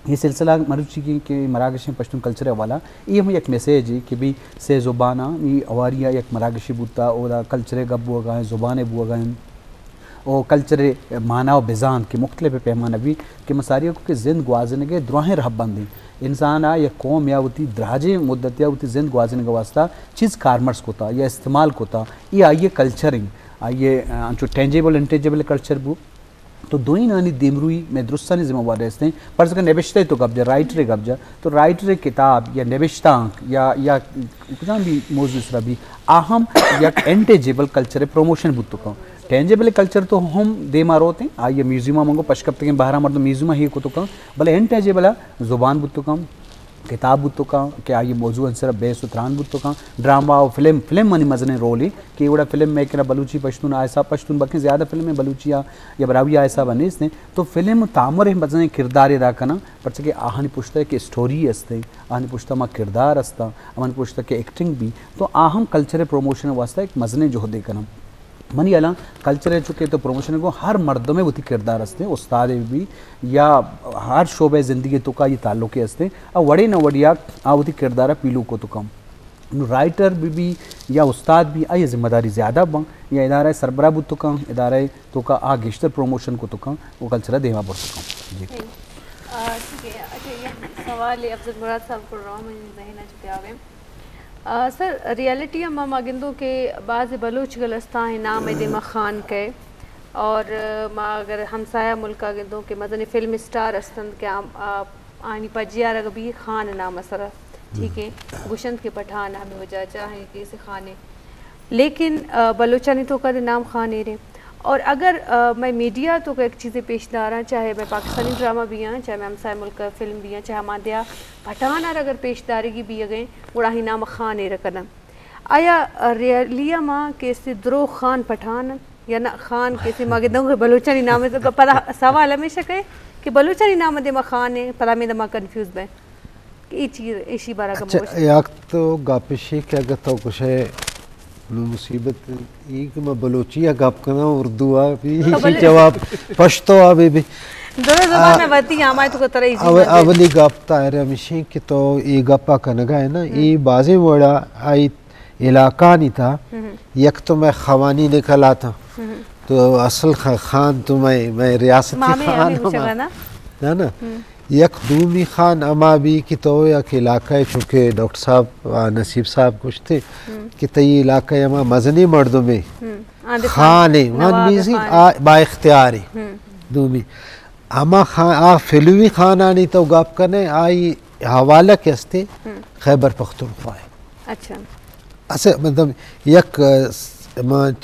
یہ سلسلہ مروچی کی کہ مراکش پشتون کلچر والا یہ ہم ایک میسیج ہے کہ بھی سے زبانہ یہ اواریہ ایک مراکشی بوتا اور کلچر گپ بو گئے زبانیں بو گئے اور کلچر معنی و بزان کے مختلف پیمانہ بھی کہ مساریوں کو کہ زند گوازنے کے دراہیں رہ بندیں انسان آ یا قوم یا ہوتی دراجے مدت یا ہوتی زند گوازنے کا واسطہ چیز کارمرس کو تھا یا استعمال کو تھا یہ آئیے کلچرنگ آئیے جو tangible intangible culture بو تو دوئی نانی دیمروئی میں درستانی ذمہ وار رہتے ہیں پر اس کا نوشتہ تو قبضہ رائٹر قبضہ تو رائٹر کتاب یا نوشتہ یا یا کچھ بھی موضوع اس طرح بھی اہم یا intangible culture promotion بودتو کا ٹینجیبل کلچر تو ہم دیما روتے ہیں آئیے میوزیمہ منگو پشکب تک باہر مرد میوزیمہ ہی کو تو کا بھلے انٹینجیبل زبان بودتو کا کتاب بودتو کا کہ آئیے موضوع انسر بے ستران بودتو کا ڈرامہ و فلم فلم منی مزنے رول ہی کہ وڑا فلم میکر بلوچی پشتون آئے پشتون بلکہ زیادہ فلم میں بلوچی یا براوی آئے صاحب اس نے تو فلم تامر مزنے کردار ادا کرنا پر چکے آہانی پوچھتا ہے کہ اسٹوری استے آہانی پوچھتا ما کردار استا آہانی پوچھتا کہ ایکٹنگ بھی تو آہم کلچر پروموشن واسطہ ایک مزنے جوہدے کرنا منی اعلان کلچر چکے تو پروموشن کو ہر مردوں میں وہ کردار ہستے استاد بھی یا ہر شعبہ زندگی تو کا یہ تعلق ہستے اور وڑے نہ وڑیا آ وہ کردار پیلو کو تو کم رائٹر بھی یا استاد بھی آ یہ ذمہ داری زیادہ بن یا ادارہ سربراہ بو تو کم ادارہ تو کا آ گیشتر پروموشن کو تو کم وہ کلچر دیما بڑھ تو کم۔ جی ٹھیک ہے۔ اچھا یہ سوال افضل مراد صاحب کو رہا میں ذہن چکے آوے سر ریالٹی ہم ماگندوں کے بعض بلوچ گلستان ہیں نام دیما خان کے اور ما اگر ہمسایہ ملکہ گندوں کے مدنی فلم سٹار استند کے آنی پجیا رغبی خان نام اثر ٹھیک ہے گشند کے پٹھان ہمیں ہو جا چاہیں کہ اسے خانے لیکن بلوچانی تو کا نام خان رہے اور اگر میں میڈیا تو ایک چیزیں پیش داراں چاہے میں پاکستانی ڈرامہ بھی ہاں چاہے میں ہمسائے ملک فلم بھی ہاں چاہے ہم آدھیا پٹھان are اگر پیش داری کی بھی گئے گڑاہی نام خان رکھنا آیا ریالیا ماں کہ اسے درو خان پٹھان یا نہ خان کیسے ماں کے دوں بلوچانی نام ہے پتا سوال ہمیشہ کہے کہ بلوچانی نام دے ماں خان ہے پتا میں دما کنفیوز بے۔ ای چیز ایشی بارا کا अच्छा یک तो गापिशी के अगर तो कुछ है मुसीबत ई कि मैं बलोची या गप करना उर्दू आ भी जवाब पश्तो आ भी दोनों जबान में बती हमारे तो तरह इजी अवली गप तारे हमेशा कि तो ई गप्पा कनगा है ना ई बाजे वड़ा आई इलाका नहीं था एक तो मैं खवानी निकल आता तो असल खान तो मैं रियासती खान हूँ ना ना एक दूमी खान अमा भी कि तो एक इलाका है चूँकि डॉक्टर साहब नसीब साहब कुछ थे कि तई इलाका है अमा मजनी मर्दों में खान है वन बीजी बाइख्तियार है दूमी अमा खान आ फिलवी खान आनी तो गप करने आई हवाला कैसे खैबर पख्तूनख्वा है। अच्छा असे मतलब एक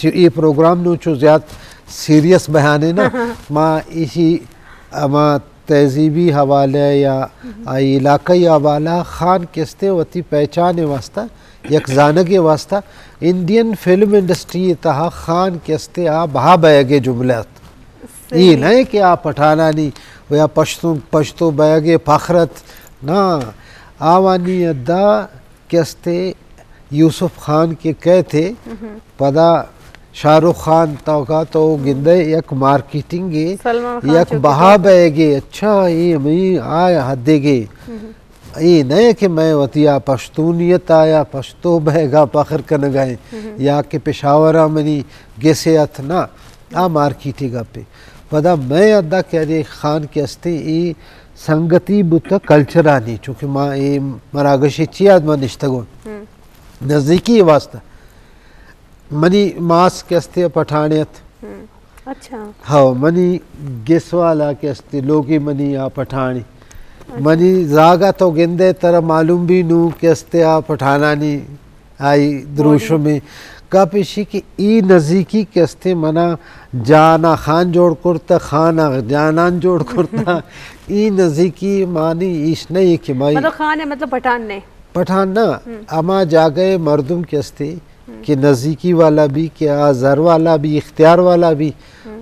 ये प्रोग्राम नु चो ज़्यादा सीरियस बयान है ना माँ इसी अमा तहजीबी हवाले या इलाकाई हवाला खान किस्ते वती पहचाने वास्ता एक जानगे वास्ता Indian film industry तहा खान किस्ते आ बहा बयगे जुमलत ये नहीं कि आप पठाना नहीं या पश्तो पश्तो बयगे फखरत ना आवानी अदा किस्ते यूसुफ खान के कह थे पदा शाहरुख खान तो का तो गिंदे एक मार्केटिंग एक बहा बहेगे अच्छा ये मैं आए हदेगे ये नहीं कि मैं वतिया पश्तूनियत आया पश्तो बहेगा पखर कन गए या कि पेशावरा मनी गेसे अथ ना आ मार्केटिंग पे पदा मैं अदा कह रही खान के अस्ते ये संगति बुत कल्चर आनी चूँकि माँ ये मरागशी चियाद माँ निश्तगो नज़दीकी वास्ता मनी मास के पठानियत। अच्छा हाँ मनी गेसवाला के लोगी मनी आ पठानी मनी जागा तो गिंदे तरह मालूम भी नू के आ पठाना नहीं आई द्रोशों में कापिशी की ई नज़दीकी के मना जाना खान जोड़ कुर्ता खाना जानान जोड़ कुर्ता ई नज़दीकी मानी ईश नहीं कि माई मतलब खान है मतलब पठान ने पठान ना अमा जागे मर्दुम के कि नज़दीकी वाला भी कि जर वाला भी इख्तियार वाला भी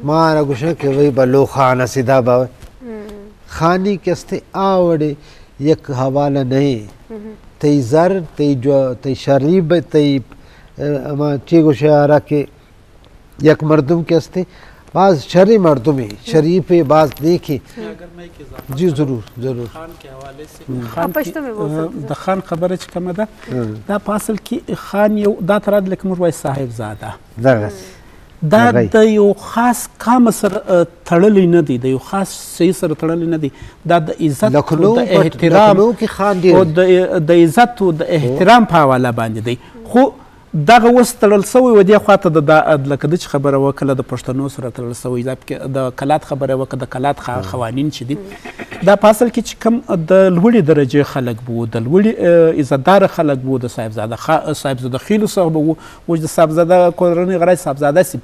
मारा गुशा कि वही बलो खाना सीधा बाबा खानी कस्ते आवड़े एक हवाला नहीं तई जर तई जो तई शरीब तई अमा ची गुशा आ रहा कि एक मर्दुम कस्ते बाज शरी मर्दुम ही शरीफ बाज देखी जी जरूर जरूर खान के हवाले से खान د خان خبره چې کومه ده دا په اصل کې خان یو دا تر لکه موږ وایو صاحبزاده دا د یو خاص قام سره تړلی نه دی د یو خاص شی سره تړلی نه دی دا د عزت او د احترام او د عزت او د احترام په حواله باندې دی خو دغه اوس تړل سوی و دې خواته د لکه د چې خبره وکړه د پښتنو سره تړل سوی دا پکې د کلات خبره وکړه د کلات قوانین چې دي دا په اصل کې چې کوم د لوړې درجې خلک به وو د لوړې عزتداره خلک به وو د صاحبزاده خېلو څخه به وو اوس د صاحبزاده کورنۍ غړی صاحبزاده سي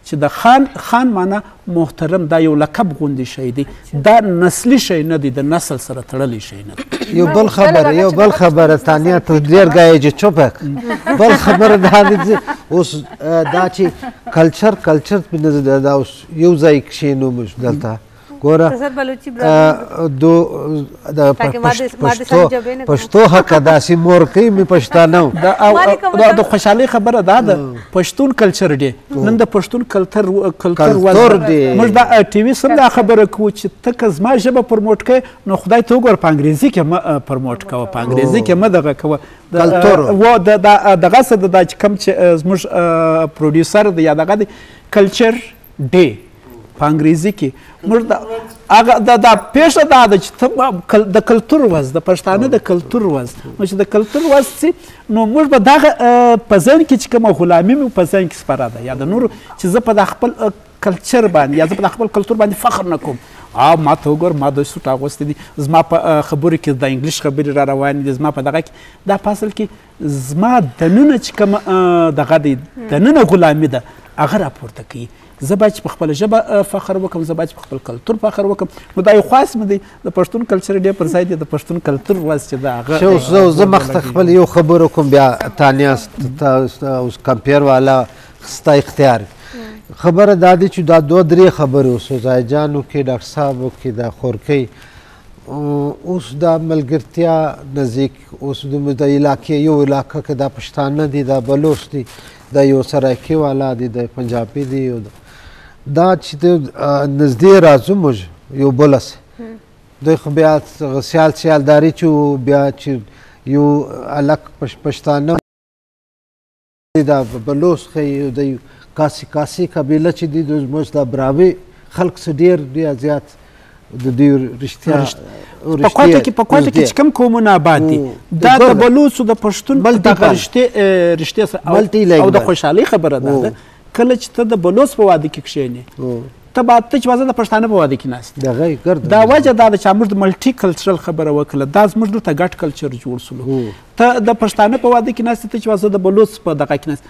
چې د خان خان معنا محترم دا یو لقب غوندې شی دی دا نسلي شی نه دی د نسل سره تړلی شی نه دی. یو بل خبره یو بل خبره تانیا ته ډېر ګایې چې چوپک بل خبره دا دی چې اوس دا چې کلچر کلچر په دا اوس یو ځای کښېنو موږ دلته ګوره دو د پښتو پښتو حق داسې مور کوي مې پښتانه د خوشحالۍ خبره دا ده پښتون کلچر دی نن د پښتون کلتر کلتور دی موږ دا ټي وي سم دا خبره کوو چې ته که زما ژبه پرموټ کوې نو خدای ته وګوره په انګریزي کې مه پرموټ کوه په انګریزي کې مه دغه کوه کلتور و دغه څه دا چې کوم چې زموږ پروډیوسر دی یا دغه دی کلچر ډی په انګریزي کې موږ هغه دا پېښه دا ده چې ته د کلتور ورځ د پښتانه د کلتور ورځ نو چې د کلتور ورځ سي نو موږ به دغه په ذهن کې چې کومه غلامي مې په ذهن کې سپره ده یا د نورو چې زه په دا خپل کلچر باندې یا زه په دا خپل کلتور باندې فخر نه کوم ما ته وګوره ما د سوټ اغوستي دي زما په خبرو کې د انګلیش خبرې را روانې دي زما په دغه کې دا په اصل کې زما دننه چې کومه دغه دی دننه غلامي ده هغه راپورته کوي. زه باید چې په خپله ژبه فخر وکړم زه باید چې په خپل کلتور فخر وکړم نو دا یو خواست مې دی د پښتون کلچر ډېر پر ځای دی د پښتون کلتور ورځ چې ده هغه زه مخته خپل یو خبر وکړم بیا تانیا اوس کمپیر والا ستا اختیار خبره دا دی چې دا دوه درې خبرې اوس زاهد جان وکړي ډاکټر صاحب وکړي دا خورکۍ اوس دا ملګرتیا نزدیک اوس د علاقې یو علاقه کې دا پښتانه دي، دا بلوچ دي، دا یو سرایکي والا دي، دا پنجابي دي، یو دا چې د نږدې راځو موږ یو بل سره، دوی خو بیا سیال سیالداري چې بیا چې یو هلک پښتانه دا بلوچ ښیي، د کاسي کاسي قبیله چې دي زموږ دا براوي خلک څه ډېر ډېر زیات د دوی رښتیا په کوټه کې په کوټه کې چې کوم قومونه آباد دي دا د بلوڅو د پښتون دغه رشتې سره او د خوشحالۍ خبره ده. کله چې ته د بلوڅ په واده کې کښېنې ته به ته چې به د پښتانه په واده کې ناست یې. دا وجه دا ده چې موږ د ملټي کلچرل خبره وکړه، دا زموږ دلته ګډ کلچر جوړ سولو. ته د پښتانه په واده کې ناست یې، ته چې به د بلوڅ په دغه کې ناست،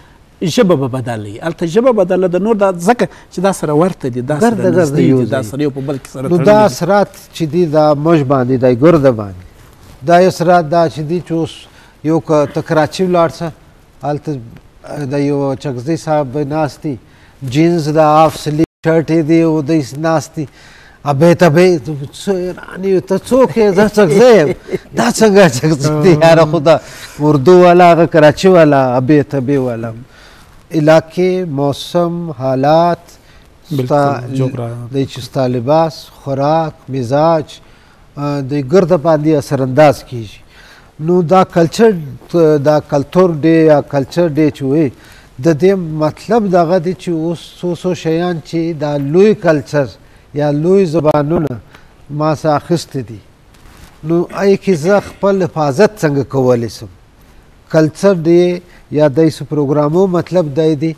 ژبه به بدله وي، هلته ژبه بدله ده نور، دا ځکه چې دا سره ورته دي، دا سره نږدې دي، دا سره یو په بل کې سره تړلي دي. نو دا اثرات چې دي دا موږ باندې دی ګرده باندې دا اثرات دا چې دي چې اوس یو که ته کراچي ولاړ شه هلته د یو چکزي صاحب به ناست دي، جینز د هاف سلیو شرټ یې دی او دی ناست دي، ابې ته به څه حیران یو ته څوک یې، زه چکزی یم، دا څنګه چکزی دی یاره، خو دا اردو والا هغه کراچي والا ابې ته به والا. علاقې، موسم، حالات، ستا د چې ستا لباس، خوراک، مزاج د ګرده باندې اثرانداز کیږي. نو دا کلچر، دا کلتور دی یا کلچر دی چې وایي د دې مطلب دغه دی چې اوس څو څو شیان چې دا لوی کلچر یا لوی زبانونه ما څه اخیستي دي، نو ای کې زه خپل حفاظت څنګه کولی شم. کلچر دی یا داسې پروګرامو مطلب دی دی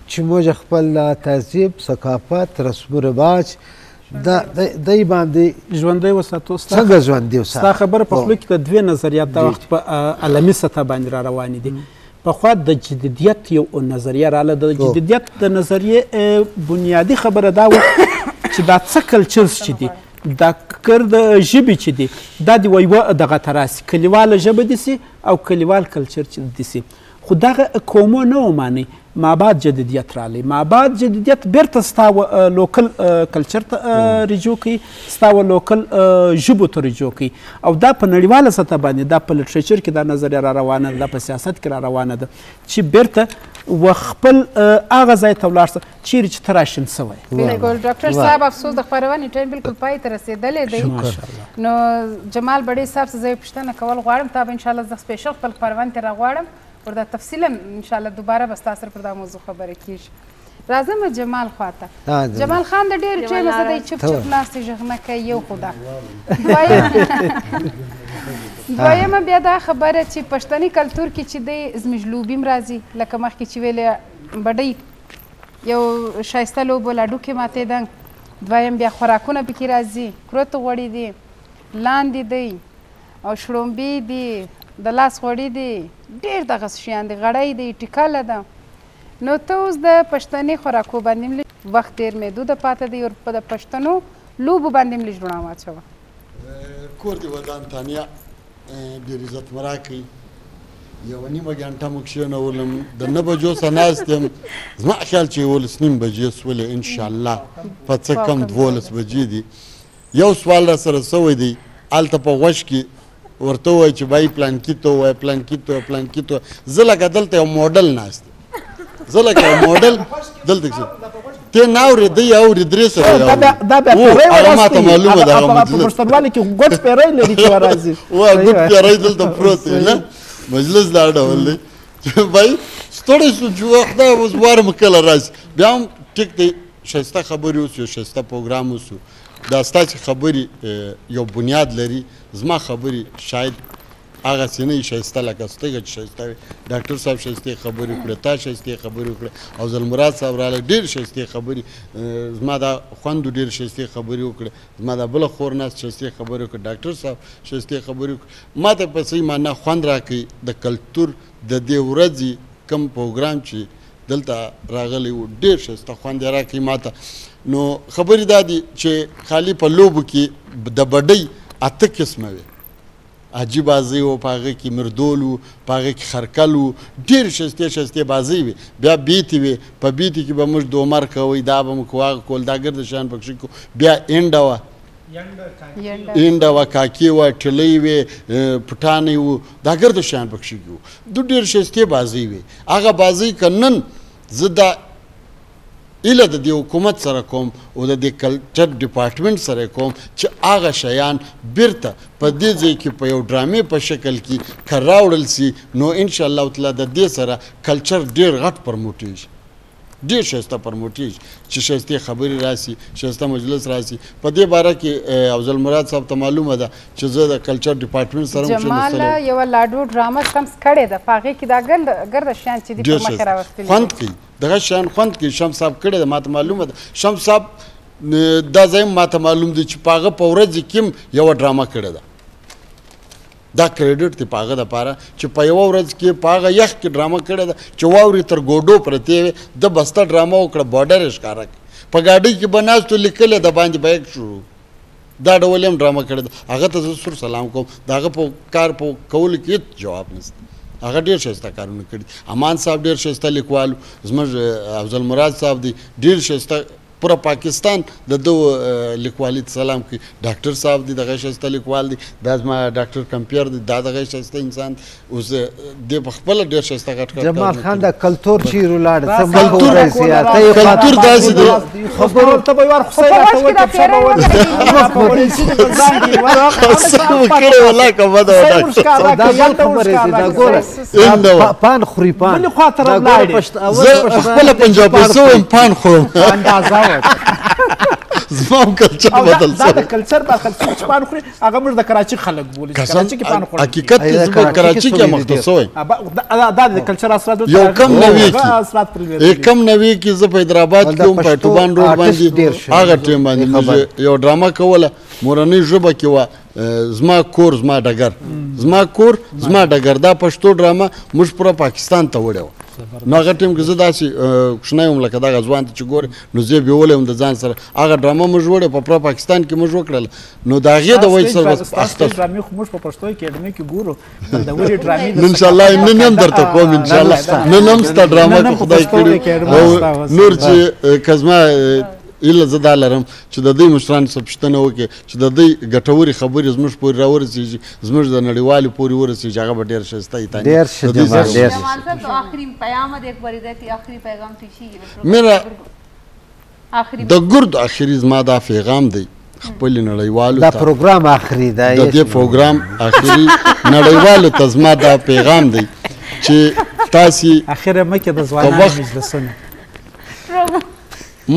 چې موږ خپل تهذیب، ثقافت، رسم و رواج دی باندې ژوندی وساتو. څنګه ژوندی وساتو؟ ستا خبره په خوله کې د دوې نظریات دا وخت په عالمي سطح باندې را روانې دي. پخوا د جدیدیت یو نظریه راله، د جدیدیت د نظریې بنیادي خبره دا وه چې دا څه کلچرز چې دي، دا کرد ژبې چې دي، دا د یوه دغه ته راسي، کلیواله ژبه دي سي او کلیوال کلچر چې دي سي. خو دغه کومو نه ومانئ، مابعد جدیدیت رالی، مابعد جدیدیت بیرته ستا و لوکل کلچر ته رجوع کوي، ستا و لوکل ژبو ته رجوع کوي. او دا په نړیواله سطح باندې دا په لټریچر کې دا نظریه را روانه ده، دا په سیاست کې را روانه ده چې بیرته و خپل هغه ځای ته ولاړ سه چیرې چې ته راشین سوی. بالکل ډاکټر صاحب، افسوس د خپرونې ټایم بالکل پای ته رسېدلی دی. نو جمال بړې صاحب څه زه پوښتنه کول غواړم، تا به انشاءالله زه سپیشل خپل خپرونې ته راغواړم ور دا تفصیلا انشاءالله دوباره به ستا سره پر دا موضوع خبرې کېږي. راځم جمال خواته. جمال خان د ډېر ټایمه زه دی چپ چپ ناست ږغ نه کوي، یو خو دا دویمه بیا دا خبره چې پښتني کلتور کې چې دی زموږ لوبې هم راځي، لکه مخکې چې ویلې بډۍ یو ښایسته لوبه لاډوکې ماتېده، دویم بیا خوراکونه پکې راځي، کروت غوړي دي، لاندې دی او شړومبې دي، د لاس غوړي دي، ډېر دغه شیان دي، غړی دی، ټیکله ده. نو ته اوس د پښتني خوراکو باندې هم وخت ډېر محدوده پاته دی، او په د پښتنو لوبو باندې هم لږ رڼا واچوه. کور دې ودان تانیا، ډېر عزت مو راکړئ. یوه نیمه ګنټه مو کښېنولم، د 9 بجو څخه ناست یم، زما خیال چې 11:30 بجې سولې انشاءالله، په څه کم 12 بجې دي. یو سوال را سره سوی دی، هلته په غوږ کې ورته ووایه چې بای پلانکي ته ووایه، پلانکي ته ووایه، پلانکي ته ووایه. زه لکه دلته یو موډل ناست یم، زه لکه یو موډل دلته کښې ته نه اورې، دی اوري، درې سره یې اوري. دا بیا پیری هغه ماته معلومه ده، هغه مجلس په پښتونوالي کې ګوټ پیری لري چې ورځي. وه ګوټ پیری دلته پروت دی نه، مجلس دا ډول دی چې بای ستړی شو چې خدای اوس وار مو کله راشي. بیا هم ټیک دی، ښایسته خبرې وسو، ښایسته پروګرام وسو. دا ستاسې خبرې یو بنیاد لري، زما خبرې شاید هغسې نه وي ښایسته لکه سترګه چې ښایسته وي. ډاکټر صاحب ښایستې خبرې وکړې، تا ښایستې خبرې وکړې، او زلمراد صاحب راغلی ډېرې ښایستې خبرې، زما دا خوندو ډېرې ښایستې خبرې وکړې، زما دا بله خور ناست ښایستې خبرې وکړې، ډاکټر صاحب ښایستې خبرې وکړې. ما ته په صحیح معنا خوند راکوي د کلتور د دې ورځې کوم پروګرام چې دلته راغلی و، ډېر ښایسته خوند یې راکوي ما ته. نو خبرې دا دي چې خالي په لوبو کې د بډۍ 8 قسمه وې، حاجي بازۍ و، په هغه کې مردول و، په هغه کې خرکل و، ډېرې ښایستې ښایستې بازۍ وې. بیا بیتې وې، په بیتې کې به موږ دومر کوئ، دا به مو کوو، هغه کول، دا ګرده شیان پکښې کوو. بیا اینډه وه، اینډه وه، کاکې وه، ټلۍ وې، پټانې وو، دا ګرده شیان پکښې وو. د ډېر ښایستې بازۍ وې. هغه بازۍ که نن زه دا ایله د دې حکومت سره کوم او د دې کلچر ډپارټمنټ سره کوم چې هغه شیان بیرته په دې ځای کې په یو ډرامې په شکل کې که راوړل سي نو انشاءالله تعالی د دې سره کلچر ډېر غټ پرموټېږي، ډېر ښایسته پرموټېږي چې ښایستې خبرې راسي، ښایسته مجلس راسي. په دې باره کې افضل مراد صاحب ته معلومه ده چې زه د کلچر ډپارټمنټ سره هم جمال یوه لاډو ډرامه شمس کړې ده، په هغې کې دا ګرده شیان چې دي په مخې راوستلي خوند کوي، دغه شیان خوند کوي. شمس صاحب کړې ده، ماته معلومه ده. شمس صاحب دا ځای هم ماته معلوم دی چې په هغه په ورځې کې هم یوه ډرامه کړې ده. دا کریډټ دی په هغه دپاره چې په یوه ورځ کې په هغه یخ کې ډرامه کړې ده چې واورې تر ګوډو پرتې وې، ده بسته ډرامه وکړه، بارډر یې ښکاره کړ، په ګاډۍ کې به ناست و، لیکلې د باندې به یې شروع. دا ډول یې هم ډرامه کړې ده. هغه ته زه سور سلام کوم، د هغه په کار په کولو کې هېڅ جواب نشته. هغه ډېر ښایسته کارونه کړي. امان صاحب ډېر ښایسته لیکوال، زموږ افضل مراد صاحب دی ډېر ښایسته، پوره پاکستان د ده لیکوالي ته سلام کوي. ډاکټر صاحب دی دغه ښایسته لیکوال دی، دا زما ډاکټر کمپیر دی، دا دغه ښایسته انسان دی. اوس دی په خپله ډېر ښایسته غټ غټ جمال خان دا کلتور چیرې ولاړ؟ څه کلتور داسې دی خبرو ته به یو وار خدای راته وکړي، څه به وکړي والله که بده وه. دا بل خبرې دي، دا ګوره پان خوري، پان بلې خوا ته راولاړې. زه خپله پنجابي سوم، پان خورم، اندازه زما هم کلچر بدل سوی. دا د کلچر برخه، څوک چې پان خوري هغه موږ د کراچي خلک بولي، چې کراچي کې پان خوړل. حقیقت کې زه په کراچي کې مخته سوی. دا د کلچر اثرات یو کم نوي کې، کم نوي کې زه په حیدرآباد کې وم، په ټوبان روډ باندې هغه ټایم باندې موږ یو ډرامه کوله، مورنۍ ژبه کې وه، زما کور زما ډګر، زما کور زما ډګر. دا پښتو ډرامه موږ پوره پاکستان ته وړې وه. نو هغه ټایم کې زه داسې کوچنی وم، لکه دغه ځوان ته چې ګورې، نو زه یې بیولی وم د ځان سره. هغه ډرامه موږ وړې په پوره پاکستان کې موږ وکړله. نو د هغې د وجې سره بس اخته شو. ډرامې خو موږ په پښتو اکیډمي کې ګورو، خوندورې ډرامې نن انشاءالله نن هم درته کوم، انشاءالله نن هم ستا ډرامه که خدای کړي. او نور چې که زما هیله زه دا لرم چې د دوی مشرانو څخه پوښتنه وکړي چې د دوی ګټورې خبرې زموږ پورې راورسېږي، زموږ د نړیوالې پورې ورسېږي، هغه به ډېر ښایسته وي. ډېر ښه جمال، ډېر ښه. میره د ګرد اخري زما دا پیغام دی خپلې نړیوالو ته، دا پروګرام اخري دی، د دې پروګرام اخري نړیوالو ته زما دا پیغام دی چې تاسې اخره مکه د ځوانانو مجلسونه.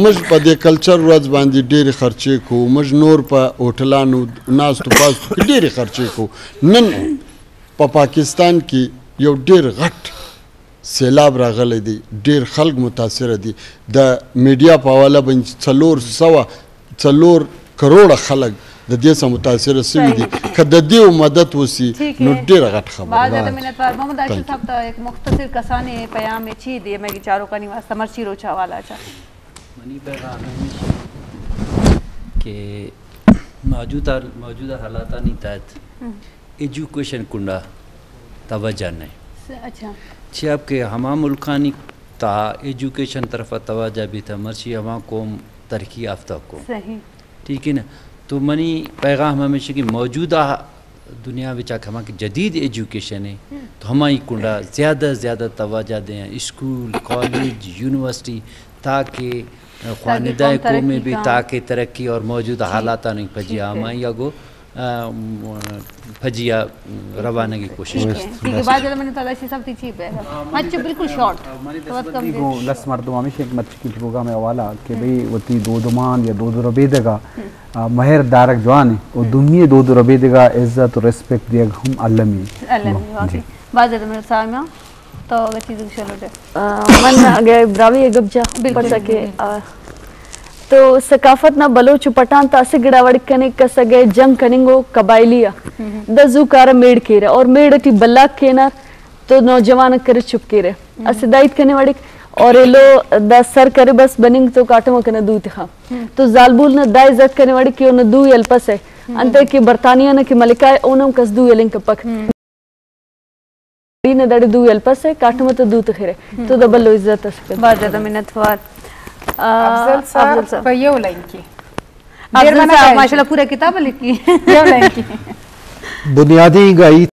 موږ په دې کلچر ورځ باندې ډېرې خرچې کوو، موږ نور په هوټلانو ناستو پاستو کې ډېرې خرچې کوو. نن په پاکستان کې یو ډېر غټ سیلاب راغلی دی، ډېر خلک متاثره دي. د میډیا په حواله باندې 404 کروړه خلک د دې څخه متاثره سوي دي. که د دې مدد وسي نو ډېره غټ خبره. بہت زیادہ منتوار محمد عاشق صاحب ته یک مختصر کسانې پیام چی دی مې چارو کني واسطه مرچی روچا والا چا منی پیغام کہ موجودہ حالاتانی تحت ایجوکیشن کنڈا توجہ نہیں. اچھا چھ آپ کے ہما ملکانی تا ایجوکیشن طرف توجہ بھی تھا، مرچی ہما قوم ترقی یافتہ کو ٹھیک ہے نا. تو منی پیغام ہمیشہ کہ موجودہ دنیا بچا ہما کی جدید ایجوکیشن ہے تو ہماری کنڈا زیادہ زیادہ توجہ دیں، school college university, تاکہ خواندہ قوم بھی تاکہ ترقی اور موجودہ حالات نہیں پھجیا ہمائی اگو پھجیا روانے کی کوشش کریں. ٹھیک ہے، بعد میں نے تلاش سب تھی ہے مچ بالکل شارٹ لس مردم ہمیشہ ایک مچ کی پروگرام حوالہ کہ بھئی وتی دودمان یا دود ربیدگا مہر دارک جوان ہے اور دنیا دود ربیدگا عزت اور ریسپیکٹ دیگ ہم علمی علمی. بعد میں سامع تو اگر چیز چلو دے من اگر براوی گبجا پرچا کے تو ثقافت نا بلوچ پٹان تا اسہ گڑا وڑ کنے کسگے جنگ کننگو قبائلیہ دزو کارا میڑ کیرے اور میڑ ٹی بلاک کینار تو نوجوان کرے چپ کیرے اسہ دایت کنے وڑک اور ایلو دا سر کرے بس بننگ تو کاٹمو کنے دو تخا تو زالبول نا دا عزت کنے وڑک کہ اونا دو یلپس ہے انتے کہ برطانیہ نا کہ ملکہ اونم کس دو یلنگ کپک نه دړې دو یلپس ہے کاٹمو تو دو تخیرے تو دا بلو عزت اسکے. بہت زیادہ منتوار افضل صاحب په یو لاین کې. ډیر مننه، ماشاءالله پوره کتاب لیکي. یو لاین کې بنیادی گئی.